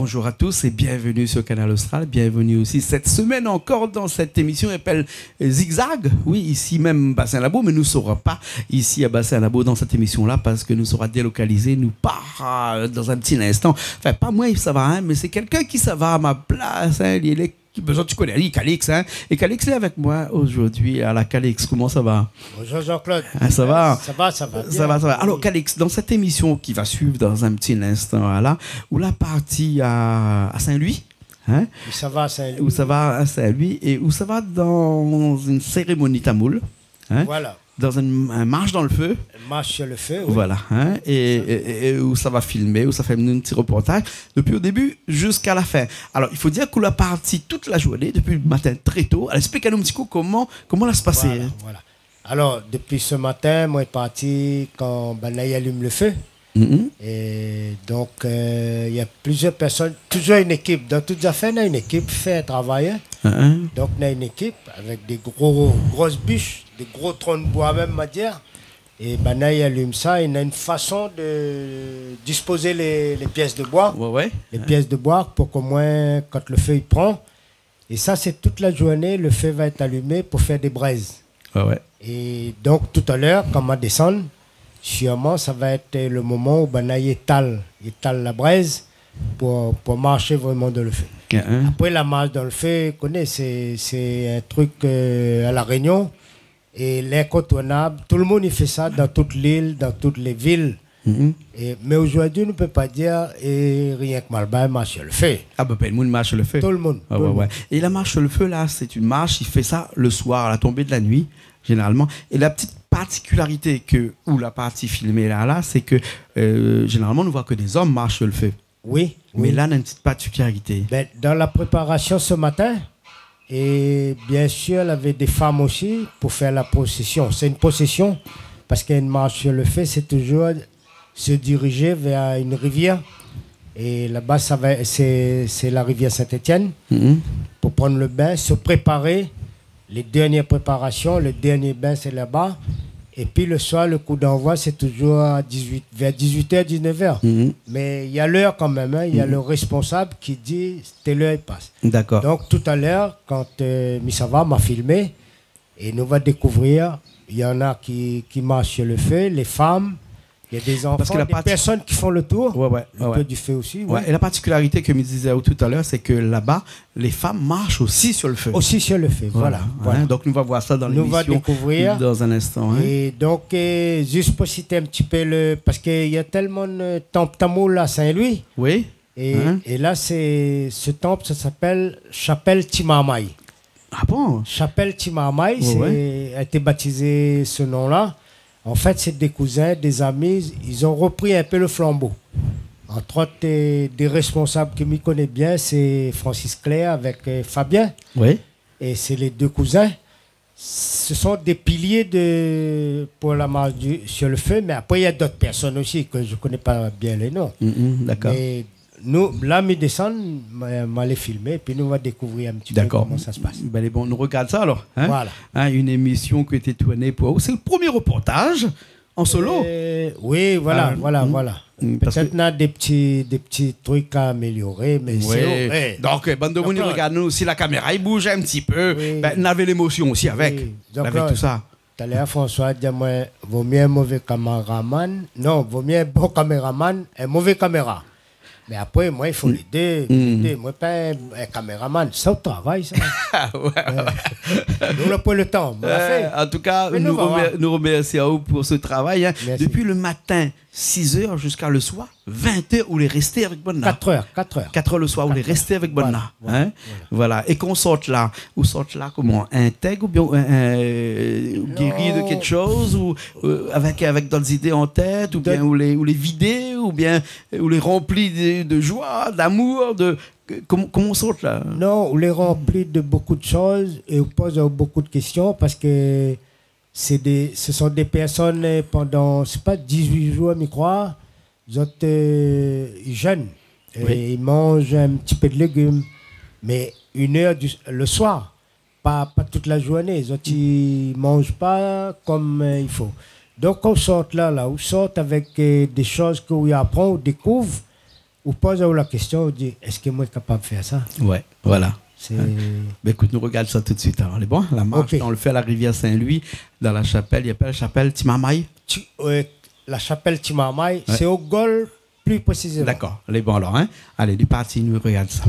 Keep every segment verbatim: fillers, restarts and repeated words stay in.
Bonjour à tous et bienvenue sur Kanal Austral. Bienvenue aussi cette semaine encore dans cette émission ki apèl, euh, Zigzag. Oui, isi mèm Bassin Labou, mé nou sera pa isi a Bassin Labou dan sèt émisyon-la parske nou sera délokalizé, nou par, euh, dan in ti linstan. Anfin, pa moin i sava, in, mé sé kèlkin ki sava a ma plas, in, li lé ki bezoin, ti koné ali, Calix, in. É Calix lé avèk moin zordi. Ala Calix, koman sa va ? Bonjour Jean-Claude. Ah, sa va ? Sa va, sa va bien. Sa va, sa va. Alor, Calix, dan sèt émisyon ki va suiv dan in ti linstan, la, ou la parti a, a Saint-Louis, in ? Ou sava a Saint-Louis. Ou sava a Saint-Louis é ou sava dan in sérémoni tamoul, in ? Voilà. Dan in, in marsh dan le fé. Marsh sur le feu, oui. Voilà, in, é, é, é, é ou sava filmé, ou sava fé in ti reportaz dopi o débu ziska la fin. Alor, i fo dir ou la parti tout la zourné, dopi le matin tré to. Alor, ésplik anou in ti kou koman, koman la pasé, in. Voilà, voilà. Alor, dopi se matin, moin lé parti kan banna i alim le fé. Mhm. É donk, euh, néna plizièr pèrsone, touzour in ékip. Dan tout zafèr, néna in ékip, fé in travay, in. Mhm. Donk, néna in ékip avèk dé gro, gro bish, dé gro tron boi mèm, ma dir. É banna i alim sa, néna in fason de dispoz lé, lé piès de boi. Ouais, ouais. Lé piès de boi pou komoin, kan le fé i pran, é sa, sé tout la zourné, le fé va èt alimé pou fé dé brèz. Ouais, ouais. É donk, talèr, kan ma désann, sirman, sa va èt le moman ousa banna i étal, i étal la brèz pou, pou marsh vréman dan le fé. Hein, hein. Apré, la marsh dan le fé, koné, sé, sé in trik, euh, a La Rényon, é l'inkontournab, tout le moun i fé sa dan tout lil, dan tout lé vil. Mhm. É, mé zordi, nou pé pa dir, é, rienk Malbar i marsh le fé. Ah, ben, pa le moun i marsh le fé. Tout le moun, tout le moun. Ah, ouais, ouais. É la marsh le fé, la, sé in marsh, i fé sa le soir, a la tonbé de la nuit, zénéralman. É la ti partikilarité ke, ou la parti filmé la, la, sé ke, euh, zénéralman, nou voi ke dé zom i marsh le fé. Oui, oui. Mé la, néna in ti partikilarité. Ben, dan la préparasyon se matin, é biensir, lavé dé fanm osi pou fé la prosésion. Sé in prosésion, parske in marsh le fé, sé touzour se dirizé vèr in rivièr. É laba, sa va, sé, sé la rivièr Saint-Étienne. Mhm. Pou pran le bin, se préparé, lé dèrnié préparasyon, le dèrnié bin, sé laba. Épi le soir, le kou d'anvoi, sé touzour a dizuit, vèr dizuit èr, diznèf èr. Mhm. Mé néna lèr kan mèm, in, néna le responsab ki di tèl èr i pas. Dakor. Donk, talèr, kan, euh, mi sava, ma filmé, é nou va dékouvrir, néna ki, ki marsh le fé, lé fanm, néna dé zanfan, dé pèrsone ki fé le tour, ouais, ouais, le tour du fé osi, ouais. Ouais, é la partikilarité ke mi dizé talèr, sé ke laba, lé fanm i marsh osi su le fé. Osi su le fé, voilà, voilà. Hein, donk nou va voir sa dan lémisyon dan in instan, hein. Nou va dékouvrir. É donk, euh, zis pou sité in ti pé le, parske néna tèlman de tanp tamoul a Saint-Louis. Oui. É, hein, é la, sé, se tanp, sa i apèl Shapèl Ti Marmay. Ah bon ? Shapèl Ti Marmay, ouais, sé, ouais, la été batizé se non-la. An fèt, sé dé kouzin, dé zami, zot la repri in pé le flanbo. Antrot, euh, dé responsab ke mi koné bien, sé Francis Clair avèk, euh, Fabien. Oui. É sé lé dé kouzin. Se sont des piliers de, pour la marche du, sur le feu, mé apré, néna d'ot pèrsone osi ke mi koné pa bien le non. Mm, mm, dakor. Mé nou, la, mi désann, ma, ma alé filmé, épi nou va dékouvrir in ti pé koman sa i pas. Dakor. Ben, lé bon, nou rogard sa alor, hein ? Voilà. Hein, in émisyon ki la été tourné pou ou. Sé le promié reportaz an solo. Euh, oui, voilà, voilà, voilà. Ah, mm, mm, parske pétèt néna dé ti, dé ti trik a amélyoré, mé sé, ouais, donk, euh, bann demoun i rogard anou, si la kaméra i bouz in ti pé, oui, ben, navé lémosyon osi avèk, oui, avèk tout sa. Talèr, François la di amoin, vo myé in mové kaméraman, non, vo myé in bon kaméraman, in mové kaméra. Mé apré, moin, i fo lé dé, lé dé. Moin pa in, in kaméraman, sa ou travay, sa. Ah, ouais. Ouais. Nou la pran le tan, nou la fé. Euh, an tou ka, nou remèr-, nou remèrsi aou pou se travay, hein. Mèrsi. Dopi le matin, siz èr, ziska le soir, vin èr, ou lé resté avèk banna. Kat èr, kat èr. Kat èr le soir, ou lé resté avèk banna, hein. Kat èr. Voilà, voilà. Voilà. É kan ou sort la, ou sort la koman ? Intèg oubien, euh, euh, ou géri de kèk shoz, ou, euh, avèk, avèk d'ot zidé an tèt, oubien ou lé, ou lé vidé, oubien, euh, ou lé ranpli de, de joi, d'amour, de, koman, koman ou sort la ? Non, ou lé ranpli de bokou de shoz é ou poz bokou de késtion parske sé dé, se sont dé pèrsone, euh, pandan, sé pa dizuit zour, mi kroi, zot, euh, i jèn. Oui. É i manz in ti pé de légim. Mé inn èr du, le soir, pa, pa tout la zourné. Zot i manz pa kom, euh, i fo. Donk, kan ou sort la, la, ou sort avèk, euh, dé shoz ke ou aprann, ou dékouv, ou poz aou la késtion, ou di, èske moin lé kapab fé sa ? Ouais, voilà. Sé... Hein ? Ben, ékout, nou rogard sa tout suit, alor. Lé bon, la marsh, OK, kan ou lé fé la Rivière Saint-Louis, dan la shapèl, i apèl shapèl Ti Marmay ? Ti, euh, la shapèl Ti Marmay, ouais, sé o Gol, pli présizéman. Dakor, lé bon alor, hein. Alé, lé parti, nou rogard sa.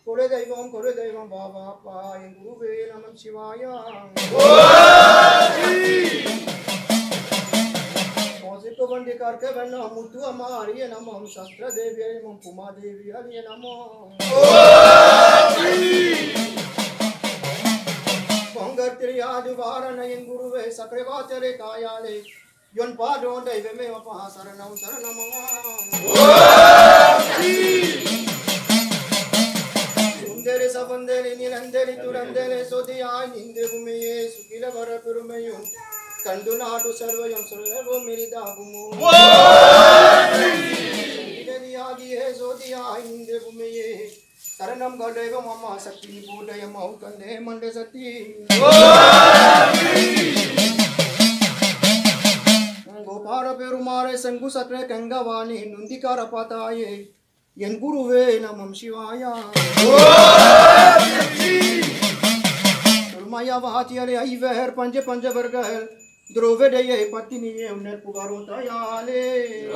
Kolo daivam, kolo daivam bhava, pa, yang gurave namah shivaya. Dikar ke bena mutu amari namam, sastra devi ali mom, puma devi ali namam. Pongar tiri adu bara na yen guruve, sakre ba tere kayale. Yon padon dai ve me wapa saranam saranam. Sundere sabandere nirandere turandere sodi ai ninde bumi Yesu kila bara perumeyu. Kanduna do sarva yam sarva meri da gumu. Ide di agi e sodi ai ninde bumi Yesu. Saranam gade go mama sakti ni boda ya mau kande mande sati. Ngo para perumare senggu sakre kengavani nundi kara pataye. Yen guruve namam Shivaya. Maya vahati ale ai ver panje panje vergal. Drove de ye patini ye uner pugaro tayale.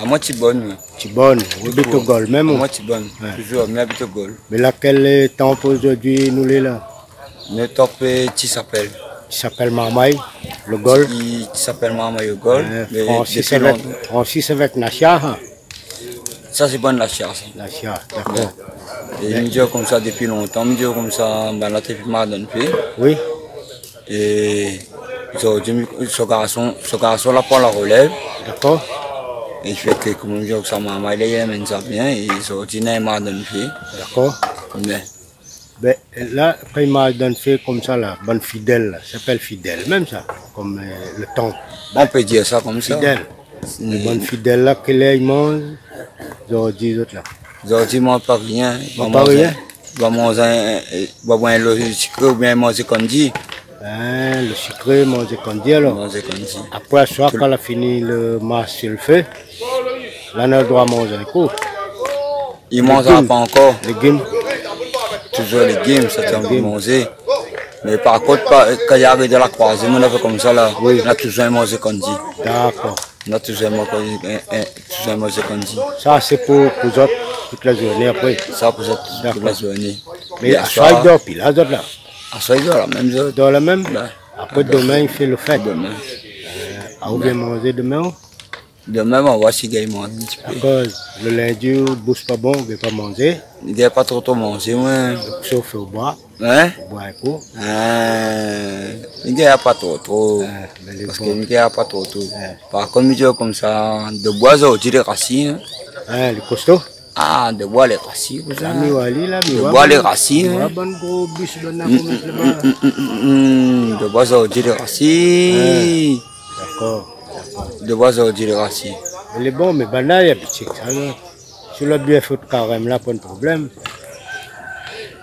Moin Tibone, moin. Tibone, ou abit o Gol mèm, ou ? Moin Tibone, toujour, mi abit o Gol. Mé lakèl, eu, tanp zordi nou lé la ? Nout tanp, eu, Ti Sapèl. Ti Sapèl Marmay, lo Gol. Ti, Ti Sapèl Marmay, lo Gol. Eu, mé Francis dopi avèk, lontan. Francis avèk Nasia, in ? Sa sé bann Nasia, sa. Nasia, dakor. É mi di aou konmsa dopi lontan, mi di aou konmsa, bann la té fé Madone fé. Oui. É zordi, mi, son garson, son garson la pran la rolèv. Dakor. É i fé ke, koman mi di aou konmsa, Marmay la, i amenn sa bien, é zordi, na Madone fé. Dakor. Mé Bin, la, kan i Madone fé konmsa la, bann fidèl la, sa i apèl fidèl mèm sa, konm, eu, lo tanp. Bon, on pé dir sa konmsa. Fidèl. Mm. Bann fidèl la, kèl èr i manz, zordi, zot la ? Zordi, i manz pa rien. I manz pa rien ? I manz in, eu, i boir in lo sikré oubien manz kandi. In, lo sikré, manz kandi alor. Manz kandi. Apré, aswar, kan la fini lo mas si lo fé, la, na lo droi manz in kou. I manz pa ankor. Légim. Toujour légim, sa té anvi manzé. Mé par kont, pa, kan i ariv dan la kroizé, moin la fé konmsa la. Oui. Na toujour manz kandi. Dakor. Na toujour manz kandi, in, in, toujour manz kandi. Sa sé pou, pou zot tout la zourné apré. Sa pou zot tout la zourné. Dakor. Mé aswar, i dor pi la, zot la ? Aswar, i dor la mèm, zot. Dor la mèm ? Bin. Apré, domin, i fé lo fèt. Domin. Eu, a, ou vien manzé domin, ou ? Domin, ma oir si i gingn manz in ti pé. Akoz lo lindi, ou boush pa bon, ou gingn pa manzé. I gingn pa tro tro manzé, moin. Sof o boi. In ? O boi in kou. Eu, i gingn pa tro tro. Eu, mé lé bon. Parske i gingn pa tro tro. Eu. Par kont, mi di aou konmsa, Deboi zordi lé rasi, in. In, lé kosto. A, Deboi lé rasi, kouzin. La mi oir ali, la mi oir. Deboi lé rasi, in. Oir bann gro bis, bann la, mm, koman i apèl laba. Mm, mm, mm, mm, Deboi zordi lé rasi. Eu. Dakor, dakor. Deboi zordi lé rasi. Lé bon, mé bann la, i abit sa, non ? Si la bien fé karèm la, pa de problèm.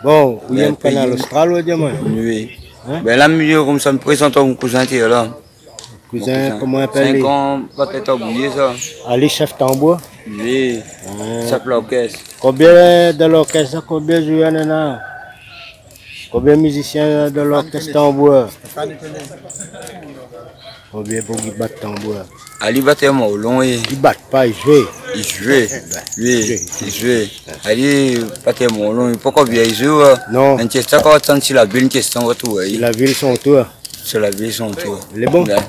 Bon, ou yèm Kanal Austral, ou di amoin ? Oui. In ? Bin la, mi di aou konmsa, mi prézant aou mon kouzin, té la. Kouzin, koman i apèl ali ? Sink an, batèr tanbouyé sa. Ali, shèf tanbour ? Oui. A. Shèf lorkès. Konbien dan lorkès la, konbien zouèr néna ? Konbien mizisien dan lorkès tanbour ? Konbien boug i bat tanbour ? Ali batèr morlon, é. I bat pa, i zoué. I zoué. Bin, oui, i zoué. I zoué. Ali batèr morlon, i pokor bien i zoué, in. Non. In késtyon, kan ou atann si la vil, in késtyon, ou va trouv, oui. Si la vil son tour. Si la vil son tour. Lé bon. Bin.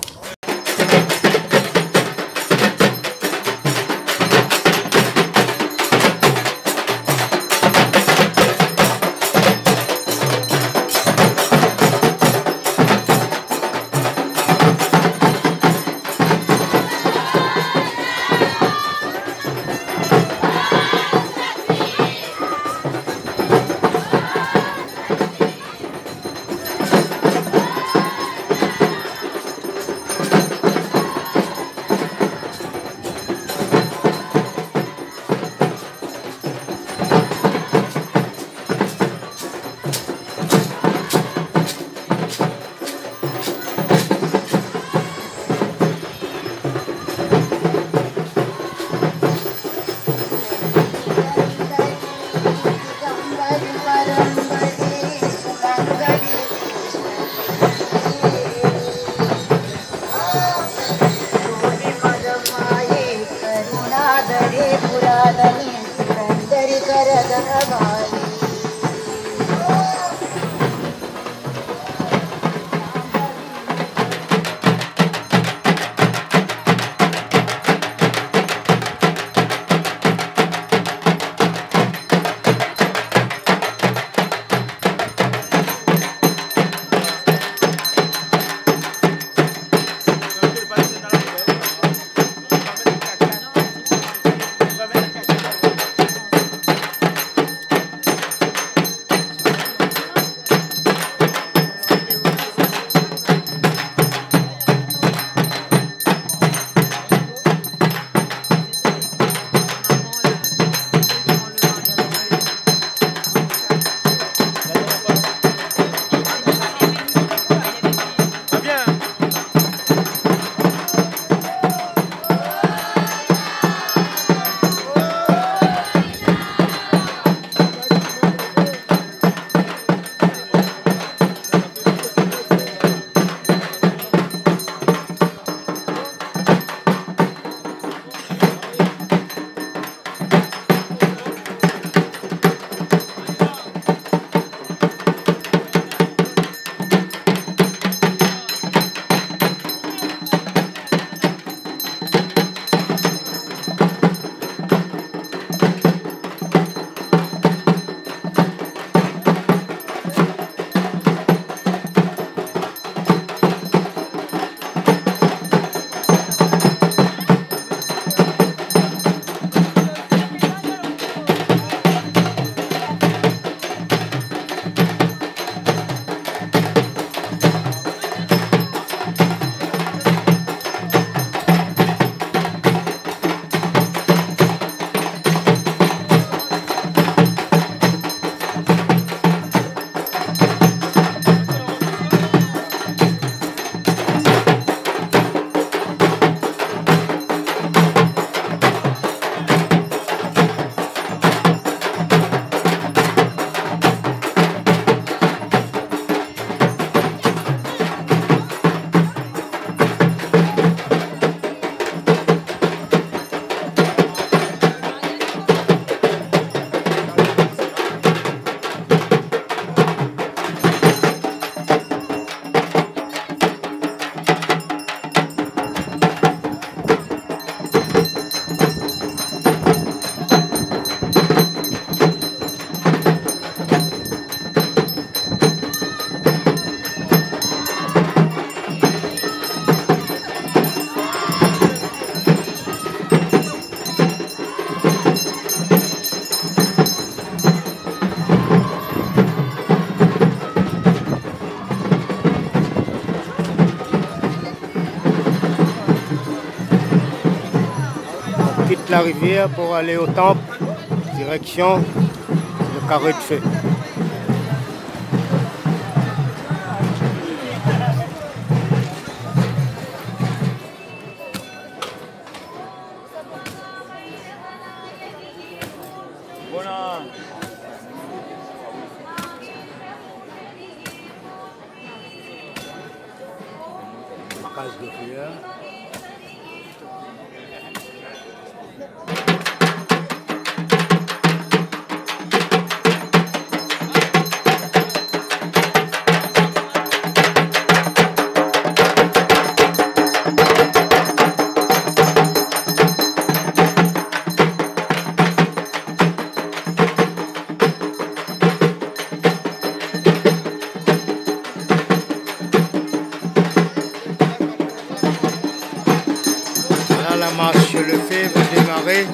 La rivière pour aller au temple, direction le carré de feu. Makaz de flèr. Voilà, la marche sur le feu va démarrer.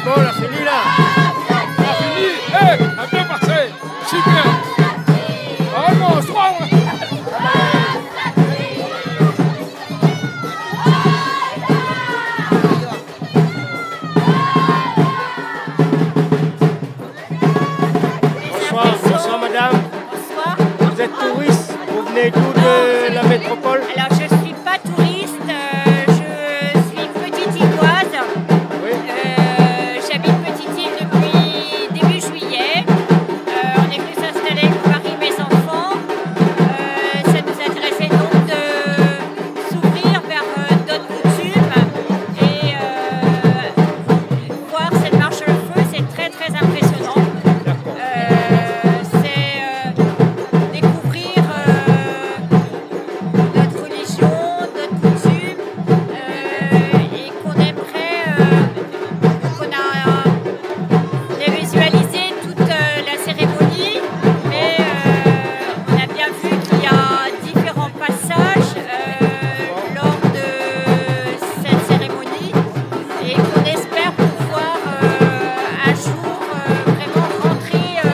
Bon, la fini la. La fini. Eh, la bien pasé. Super. Vamos, vamos. Bonsoir, bonsoir madame. Bonsoir. Vous êtes touriste, vous venez d'où de la métropole ? Alors, je suis pas touriste, euh, je suis petite-îloise. Oui. Euh, j'habite Petite-Île depuis début juillet. Euh, on est venu s'installer avec mon mari et mes enfants. Euh, ça nous intéressait donc de s'ouvrir vers, euh, d'autres coutumes et, euh, voir cette marche sur le feu, c'est très, très impressionnant. D'accord. Euh, c'est, euh, découvrir, euh, notre religion, notre coutume, euh, et qu'on aimerait, euh, qu'on a, euh, visualisé toute, euh, la cérémonie, mais, euh, on a bien vu qu'il y a différents passages, euh, lors de cette cérémonie et qu'on espère pouvoir, euh, un jour, euh, vraiment rentrer, euh,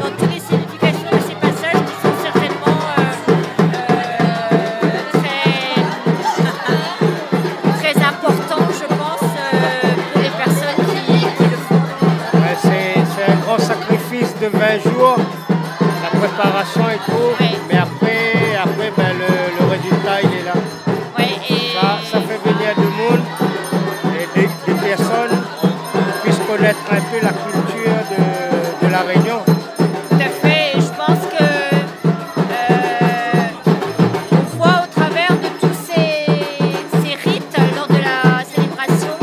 dans tous les significations de ces passages qui sont certainement, euh, euh, très, très importants, je pense, euh, pour les personnes qui, qui le font. Ouais, c'est, c'est un grand sacrifice de vingt jours, la préparation et tout, ouais. Mais après, après, ben, le, le résultat, il est là. Ouais, et ça, ça fait venir du monde et des, des personnes puissent connaître un peu la culture de, de La Réunion. Tout à fait, et je pense que, euh, on voit au travers de tous ces, ces rites lors de la célébration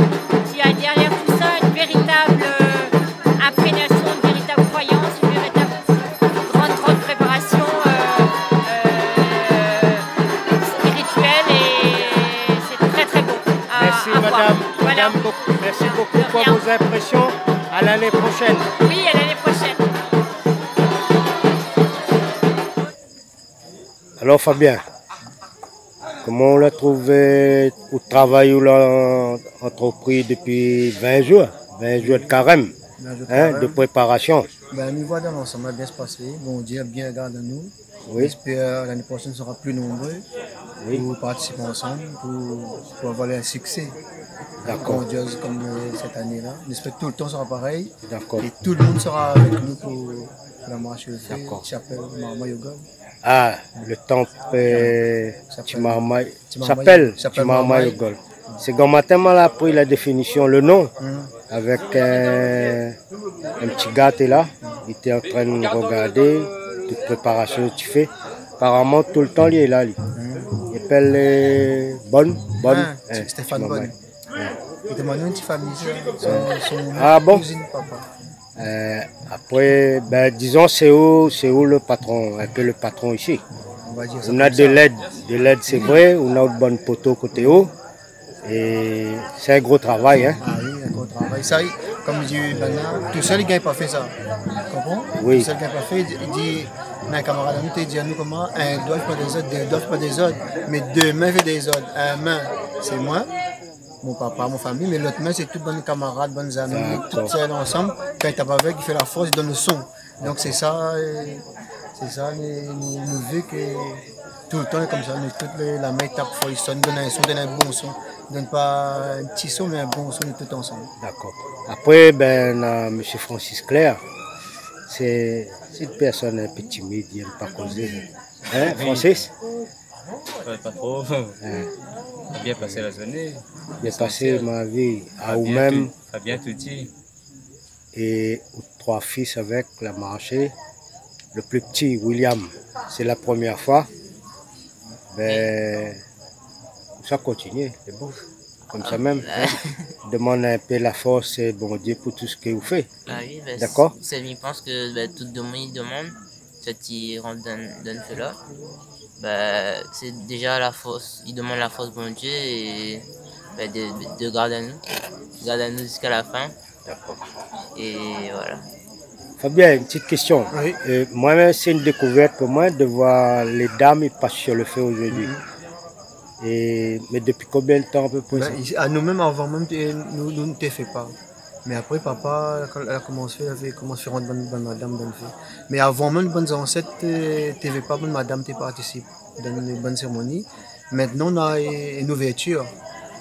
qu'il y a derrière tout ça une véritable, euh, imprégnation, une véritable croyance, une véritable grande, grande préparation, euh, euh, spirituelle, et c'est très, très beau à, à voir. Merci, madame. Voilà. Madame, beaucoup, merci beaucoup pour vos impressions. De rien. À l'année prochaine. Oui, à l'année prochaine. Alors, Fabien, koman ou la trouvé out travay ou la antrepri dopi vin zour, vin zour de karèm, hein, de préparasion ? Bin, nou voi dan lansanm, la bien pasé. Bondié la bien gard anou. Oui. J'espère l'année prochaine sera plus nombreux pour participer ensemble, pour, pour avoir un succès grandiose comme, euh, cette année-là. J'espère que tout le temps sera pareil. D'accord. Et tout le monde sera avec nous pour la marche de feu, chapelle Marmaï Ogol. Ah, le temple, euh, Chapelle. Ti Marmaï, chapelle Ti Marmaï Ogol. Sé gran matin, ma la apri la définision, le nom, avèk, euh, in ti gars té la, li té antrin regardé tout préparasion ti fé. Aparaman, toultan li lé la, li. Li apèl, euh, Bonne, Bonne, ah, hein, Stéphane Bonne. Li té manz in ti fami, son, son kouzine papa. Euh, apré, bin, dizon, sé ou, sé ou le patron, in pé le patron isi. On va dire ça comme ça. Ou na de lèd, de lèd, sé vré, ou na out bann poto koté ou. É sé in gro travay, hein. Ah oui, in gro travay. Sa, i, konm di banna, tousèl i gingn pa fé sa. Konpran ? Oui. Tousèl i gingn pa fé. I di, na in kamarad anou té di anou koman, in doi i fé pa dézord, dé doi i fé pa dézord, mé dé min i fé dézord. In min, sé moin, mon papa, mon fami, mé lot min, sé tout bann kamarad, bann zami, tout sèl ansanm. Kan i tap avèk, i fé la fors, i donn le son. Donk sé sa, euh, sé sa, nou, nou, nou vé ke toultan konmsa, nou tout lé, la min i tap for, i sone, donn in son, donn in bon son. Donn pa in ti son, mé in bon son, nou tout ansanm. D'accord. Apré, bin, na Monsieur Francis Clair, sé, sé in pèrsone in pé timid, li èm pa kozé. Hein, Francis ? Ouais, pa tro. Hein. Bien pasé la zourné. Bien pasé, ma vi. Fabien, ou mèm. Tout, Fabien, tout di. É out troi fis avèk la marshé. Le pli pti, William, sé la promièr foi. Bin, sa kontinié, sé bon. Konmsa mèm, hein. Demann in pé la fors, euh, Bondié pou tout sak ou fé. Ah oui, bin, d'accord. Sé, sé, mi pans ke, bin, tout demann, i demann, sat i rant dan, dan fé la. Bin, sé déza la fors, i demann la fors Bondié é, bin, de, de, de gard anou. Gard anou ziska la fin. D'accord. É voilà. Fabien, in ti késtion. Oui. Euh, moin mèm, sé in dékouvèrt pou moin de voir lé dam i pas sur le feu aujourd'hui. Mhm. É, mé dopi konbien de tan a pé pré sa ? Bin, isi, anou mèm, avan mèm, té, nou, nou té fé pa. Mé apré, papa, kan la komans fé, la fé, komans fé rant bann, bann madam dan le fé. Mé avan mèm, bann zansèt, té, té vé pa bann madam té partisip dan bann sérémoni. Mintnan, na, euh, in ouvèrtir.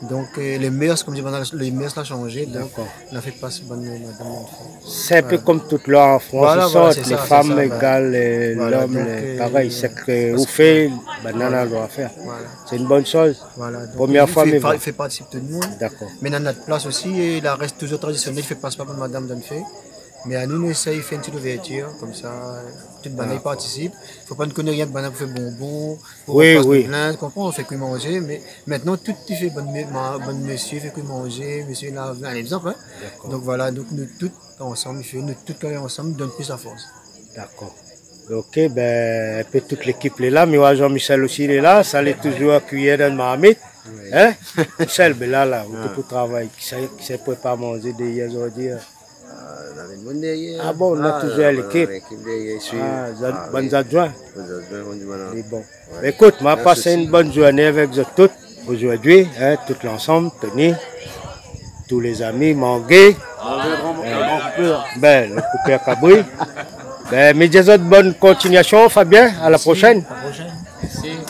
Donk, euh, lé mèrs, konm di, mintnan, lé mèrs la shanzé, donk, d'accord, na fé pas bann madam dan le fé. Sé in pé konm tout loi an Frans, voilà, voilà, sé sa, sé sa, bin, lé fam égal, euh, voilà, lom, donk, euh, parèy. Sak ou fé, banna na le droi fé. Voilà. Sé in bone shoz. Voilà, donk, promièr foi, mé i fé, voilà, i fé partisip tout le moun. D'accord. Mé dan nout plas osi, é la rès touzour tradisionèl, i fé pas pa bann madam dan le fé. Mé anou, nou éséy fé in ti ouvèrtir, konmsa, euh, tout banna i partisip. D'accord. Fo pa nou koné rienk banna pou fé bonbon, pou roplas de blin, konpran, fé kui manzé, mé mintnan, tout i fé, bann mé-, ma-, bann mésyé i fé kui manzé, mésyé i lav, in égzanp, hein. D'accord. Donk voilà, donk nou tout ansanm, i fé, nou tout kan lé ansanm, i donn plis la fors. D'accord. OK, bin, in pé tout lékip lé la, mi oi Jean-Michel osi lé la, sa lé touzour a kuiyèr dan marmit. Oui. Hein ? Michel, bin la, la, ou té pou travay, kisa, kisa i prépar manzé dèryèr zordi, hein ? Ah, nou na in moun dèryèr. Ah bon, ou na touzour lékip. Ah, voilà, lékip dèryèr, i sui. Ah, bann zadjoin. Bann zadjoin, bann di malin. Lé bon. Ouais. Bin, ékout, ma pas in bone zourné avèk zot tout, ozordi, hein, tout lansanm, Tony, tout lé zami, Mangué. Bin, le koupèr kabri. Bin, mi di azot bone kontiniasion, Fabien, à la prochaine. Merci, à la prochaine. Merci.